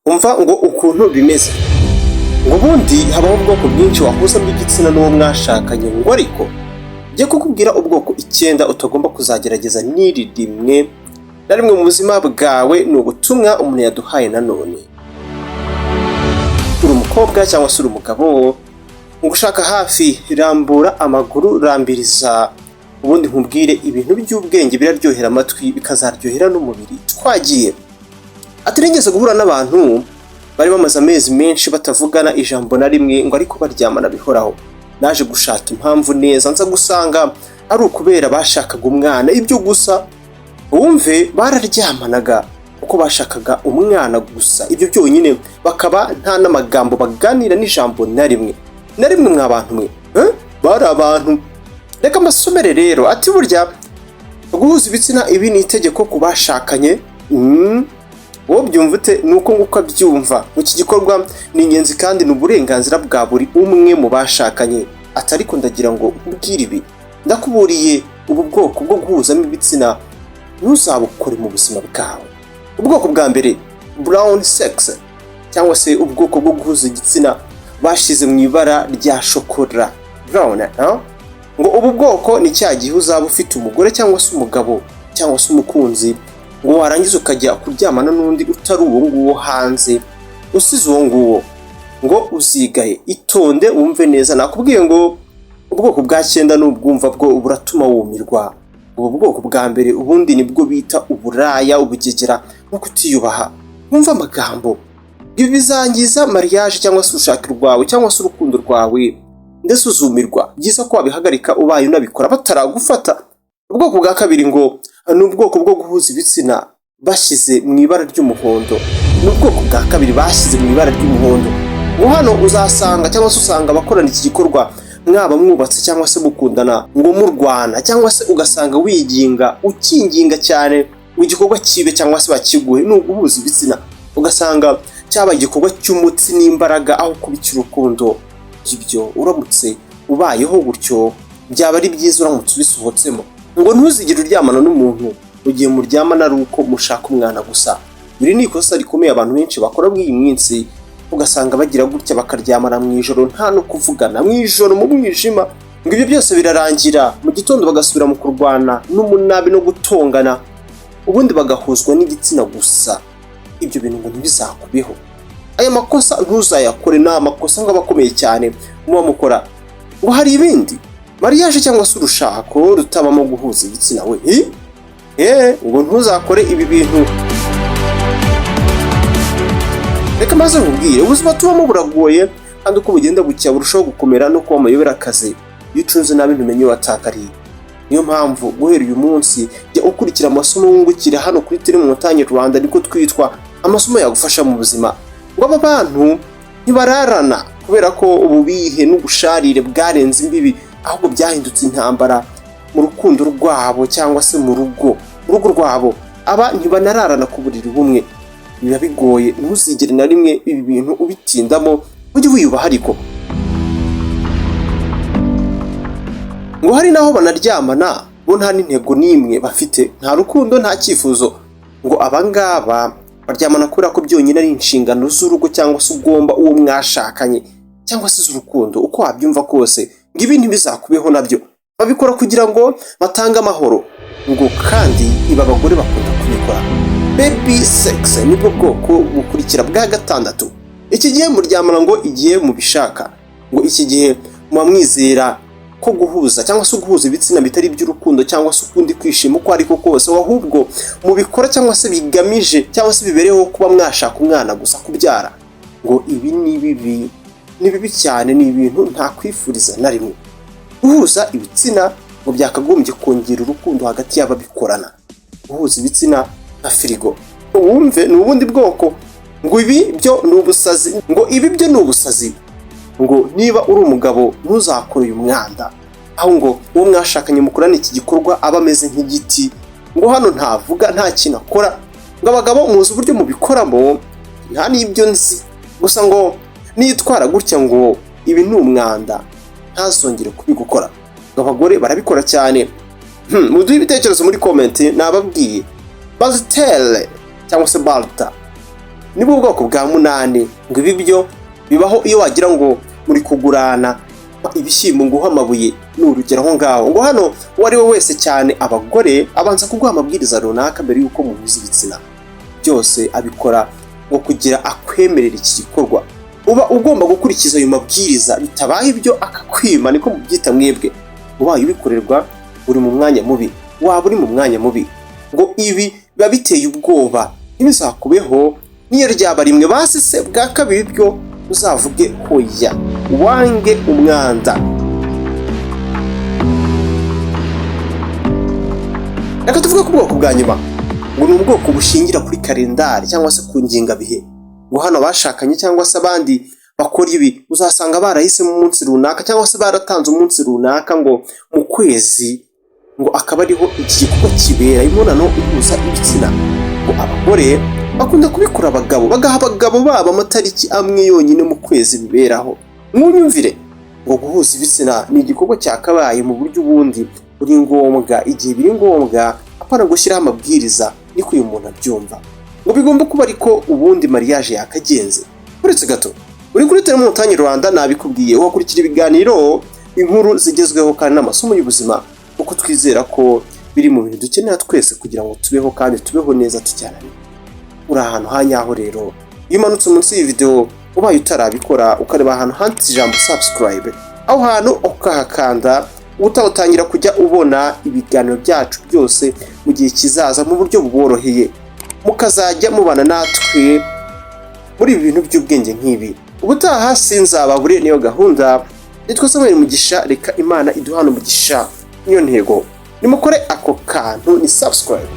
Umva ngo ukuntu bimeze. Ngo ubundi habaho ubwoko bwinshi wahuzamo igitsina n'uwo mwashakanye, ngo ariko njye kukubwira ubwoko 9 utagomba kuzagerageza n'iri rimwe na rimwe mu buzima bwawe. Ni ubutumwa umuntu yaduhaye. Nanone uri umukobwa cyangwa se uri umugabo ngo ushaka hafi, rambura amaguru, rambiriza, ubundi nkubwire ibintu by'ubwenge biraryohera amatwi bikazaryohera n'umubiri. Twagiye. Ati: "Nigeze guhura n'abantu bari bamaze amezi menshi batavugana ijambo na rimwe, ngo ariko baryamana bihoraho. Naje gushaka impamvu neza, nza gusanga ari ukubera bashakaga umwana, ibyo gusa. Wumve, bararyamanaga kuko bashakaga umwana gusa, ibyo byonyine, bakaba nta n'amagambo baganira n'ijambo na rimwe na rimwe. Mwa bantu mwe, eh? Bari abantu." Reka mbasomere rero. Ati: "Burya guhuza ibitsina, ibi ni itegeko ku bashakanye." Wowe byumva ute? Ni uko nguko abyumva. Iki gikorwa ni ingenzi kandi ni uburenganzira bwa buri umwe mu bashakanye. Ati: "Ariko ndagira ngo nkubwire ibi, ndakuburiye, ubu bwoko bwo guhuzamo ibitsina ntuzabukore mu buzima bwawe." Ubwoko bwa mbere, brown sex, cyangwa se ubwoko bwo guhuza igitsina bashyize mu ibara rya shokora, brown, huh? Ngo ubu bwoko ni cya gihe uzaba ufite umugore cyangwa se umugabo cyangwa se umukunzi, ngo warangiza ukajya kuryamana n'undi utari uwo nguwo hanze, usize uwo nguwo. Ngo uzigaye. Itonde wumve neza, nakubwiye ngo ubwoko bwa 9 n'ubwumva bwo buratuma wumirwa. Ubu bwoko bwa mbere ubundi nibwo bita uburaya, ubugegera no kutiyubaha. Wumva amagambo, ibi bizangiza mariage cyangwa se urushako rwawe cyangwa se urukundo rwawe, ndetse uzumirwa. Byiza ko wabihagarika ubaye unabikora bataragufata. Ubwoko bwa kabiri ngo ni ubwoko bwo guhuza ibitsina bashyize mu ibara ry'umuhondo. Ni ubwoko bwa kabiri bashyize mu ibara ry'umuhondo. Ngo hano uzasanga cyangwa se usanga abakorana iki gikorwa, mwaba mwubatse cyangwa se mukundana, ngo murwana cyangwa se ugasanga wiginga, ukinginga cyane ngo igikorwa kibe cyangwa se bakiguhe. Ni uguhuza ibitsina, ugasanga cyaba igikorwa cy'umutsi n'imbaraga aho kuba icy'urukundo. Ibyo uramutse ubayeho gutyo, byaba ari byiza uramutse ubisohotsemo. Ngo ntuzigere uryamana n'umuntu mu gihe muryamana ari uko mushaka umwana gusa. Iri ni ikosa rikomeye abantu benshi bakora muri iyi minsi, ugasanga bagira gutya bakaryamana mu ijoro, nta no kuvugana, mu ijoro mu mwijima. Ngo ibyo byose birarangira mu gitondo bagasubira mu kurwana n'umunabi no gutongana, ubundi bagahuzwa n'igitsina gusa. Ibyo bintu ngo ntibizakubeho. Aya makosa ntuzayakore, ni amakosa ngo aba akomeye cyane muba mukora. Ngo hari ibindi, mariage cyangwa se urushako rutabamo guhuza ibitsina we. Ngo ntuzakore ibi bintu. Reka maze nkubwire, ubuzima tubamo buragoye, kandi uko bugenda bucya burushaho gukomera no kuba amayobera akazi. Iyo ucunze nabi ntumenye iyo watakariye. Niyo mpamvu guhera uyu munsi jya ukurikira amasomo wungukira hano kuri Turi Montagne Rwanda, niko twitwa, amasomo yagufasha mu buzima. Ngo aba bantu ntibararana kubera ko ububihe n'ubusharire bwarenze imbibi, ahubwo byahindutse intambara mu rukundo rwabo cyangwa se mu rugo rwabo. Aba ntibanararana ku buriri bumwe, biba bigoye. Ntuzigere na rimwe ibi bintu ubitindamo, ujye wiyubaha. Ariko ngo hari n'aho banaryamana bo nta n'intego n'imwe bafite, nta rukundo, nta cyifuzo. Ngo abangaba baryamana kubera ko byonyine ari inshingano z'urugo cyangwa se ugomba uwo mwashakanye cyangwa se z'urukundo, uko wabyumva kose. Ngo ibi ntibizakubeho nabyo. Babikora kugira ngo batange amahoro. Ngo kandi ibi abagore bakunda kubikora. Baby sex nibwo bwoko bukurikira bwa gatandatu. Iki gihe muryamana ngo igihe mubishaka. Ngo iki gihe muba mwizera ko guhuza cyangwa se guhuza ibitsina bitari iby'urukundo cyangwa se ukundi kwishima uko ariko kose, ahubwo mubikora cyangwa se bigamije cyangwa se bibereyeho kuba mwashaka umwana gusa, kubyara. Ngo ibi ni bibi, ni bibi cyane, ni ibintu ntakwifuriza na rimwe. Guhuza ibitsina ngo byakagombye kongera urukundo hagati y'ababikorana. Guhuza ibitsina nka firigo, wumve, ni ubundi bwoko. Ngo ibi byo ni ubusazi, ngo ibi byo ni ubusazi. Ngo niba uri umugabo ntuzakore uyu mwanda, aho ngo uwo mwashakanye mukorana iki gikorwa aba ameze nk'igiti. Ngo hano ntavuga, nta kintu akora. Ngo abagabo muzi uburyo mubikoramo, nta n'ibyo nzi gusa. Ngo nitwara gutya, ngo ibi ni umwanda, ntazongere kubigukora. Ngo abagore barabikora cyane. Muduhe ibitekerezo muri comment. Nababwiye, bazitere cyangwa se balta. Nibwo bwoko bwa munani. Ngo ibi byo bibaho iyo wagira ngo muri kugurana ibishyimbo, nguha amabuye, ni urugero aho ngaho. Ngo hano uwo ari we wese, cyane abagore, abanza kuguha amabwiriza runaka mbere y'uko muhuza ibitsina. Byose abikora ngo kugira akwemerera iki gikorwa. Uba ugomba gukurikiza ayo mabwiriza, bitabaye ibyo akakwima, niko mubyita mwebwe. Ubaye ubikorerwa uri mu mwanya mubi, waba uri mu mwanya mubi. Ngo ibi biba biteye ubwoba, ntibizakubeho niyo ryaba rimwe. Basi se bwa kabiri byo uzavuge hoya, wange umwanda. Reka tuvuge ku bwoko bwa nyuma. Ngo ni ubwoko bushingira kuri kalendari cyangwa se ku ngengabihe. Ngo hano abashakanye cyangwa se abandi bakora ibi uzasanga barahisemo umunsi runaka cyangwa se baratanze umunsi runaka ngo mu kwezi, ngo akaba ariho iki gikorwa kibera, imibonano ihuza ibitsina. Ngo abagore bakunda kubikora, abagabo bagaha abagabo babo amatariki amwe yonyine mu kwezi biberaho. Mwunyumvire, ngo guhuza ibitsina ni igikorwa cyakabaye mu buryo ubundi buri ngombwa igihe biri ngombwa, apana gushyiraho amabwiriza, niko uyu muntu abyumva. Ngo bigomba kuba ariko ubundi mariage yakagenze. Uretse gato, uri kuri Telemontagne Rwanda, nabikubwiye, wakurikira ibiganiro, inkuru zigezweho kandi n'amasomo y'ubuzima, kuko twizera ko biri mu bintu dukenera twese kugira ngo tubeho kandi tubeho neza tujyanane. Uri ahantu hanyaho rero. Iyo umanutse munsi y'iyi video, ubaye utarabikora, ukareba ahantu handitse ijambo "subscribe", aho hantu ukahakanda, utawutangira kujya ubona ibiganiro byacu byose mu gihe kizaza mu buryo buboroheye, mukazajya mubana natwe muri ibi bintu by'ubwenge nk'ibi. Ubutaha sinzababure, niyo gahunda. Nitwa Samuel Mugisha. Reka Imana iduhane umugisha, niyo ntego. Nimukore ako kantu ni subscribe.